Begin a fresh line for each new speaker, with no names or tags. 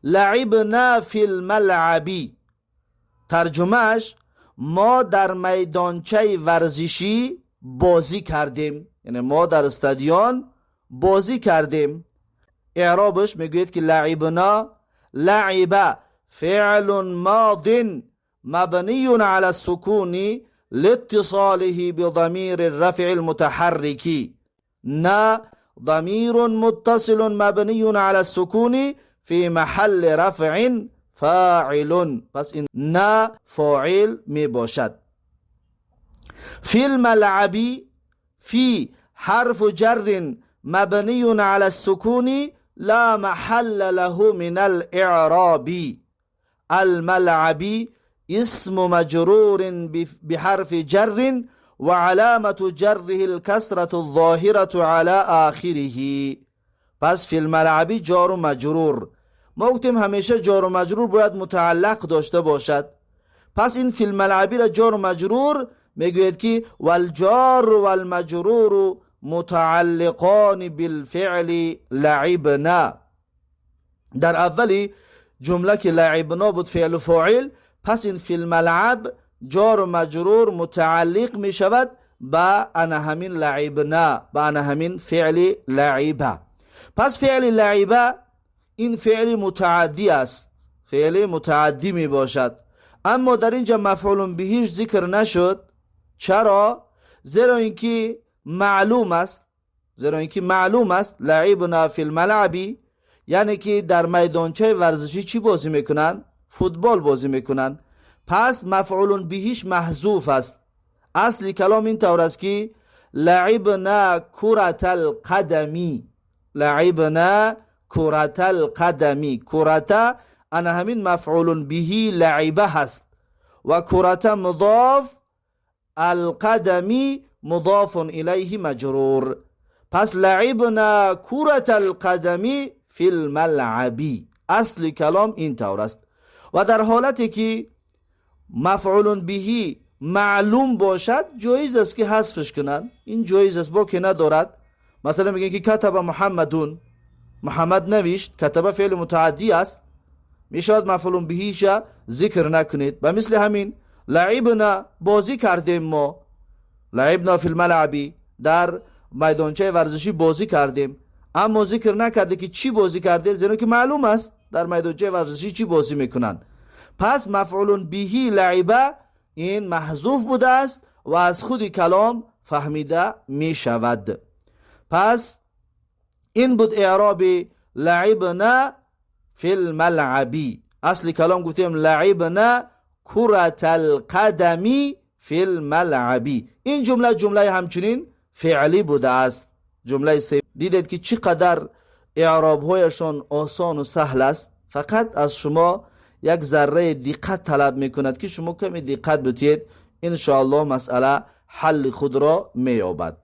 لعبنا في الملعب. ترجمهش ما در میدانچه ورزشی بازی کردیم، یعنی ما در استادیون بازی کردیم. اعرابش میگوید که لعبنا، لعب فعل ماض مبني على السكون لاتصاله بضمير الرفع المتحرك. نا ضمير متصل مبني على السكون في محل رفع فاعل. پس این نا فاعل می باشد. في الملعب، في حرف جر مبني على السكون لا محل له من الإعراب. الملعب اسم مجرور بحرف جر وعلامة جره الكسرة الظاهرة على آخره. پس في الملعب جار و مجرور. ما گفتیم همیشه جار و مجرور باید متعلق داشته باشد. پس این في الملعب را جار و مجرور میگوید که والجار والمجرور متعلقان بالفعل لعبنا. در اولی جمله که لعبنا بود فعل و فاعل، پس این فی الملعب جار و مجرور متعلق می شود به انا همین لعبنا، به انا همین فعل لعبه. پس فعل لعبه این فعل متعدی است، فعل متعدی می باشد. اما در اینجا مفعول بهش ذکر نشد. چرا؟ زیرا اینکه معلوم است، زیرا اینکه معلوم است لعبنا فی الملعب، یعنی که در میدانچه ورزشی چی بازی میکنن؟ فوتبال بازی میکنن. پس مفعول بهش محذوف است. اصل کلام این طور است که لعبنا كرة القدم، لعبنا كرة القدم. كرة انا همین مفعول به لعبه هست و كرة مضاف، القدم مضاف الیه مجرور. پس لعبنا كرة القدم فی الملعب. اصل کلام این طور است. و در حالتی که مفعول به معلوم باشد جایز است که حذفش کنند، این جایز است، باکی ندارد. مثلا میگن که كتب محمد، محمد نوشت. كتب فعل متعدی است، میشود مفعول بهیش ذکر نکنید. و مثل همین لعبنا، بازی کردیم ما، لعبنا فی الملعب، در میدانچه ورزشی بازی کردیم، اما ذکر نکرده که چی بازی کرده، زیرا که معلوم است در میدانچه ورزشی چی بازی میکنن. پس مفعول به لعبه این محذوف بوده است و از خود کلام فهمیده می شود. پس این بود اعراب لعبنا فی الملعب. اصل کلام گفتیم لعبنا كرة القدم فی الملعب. این جمله جمله همچنین فعلی بوده است. جمله سه. دیدید که چقدر اعراب هایشان آسان و سهل است. فقط از شما یک ذره دقت طلب میکند که شما کمی دقت بتید، انشاءالله مسئله حل خود را مییابد.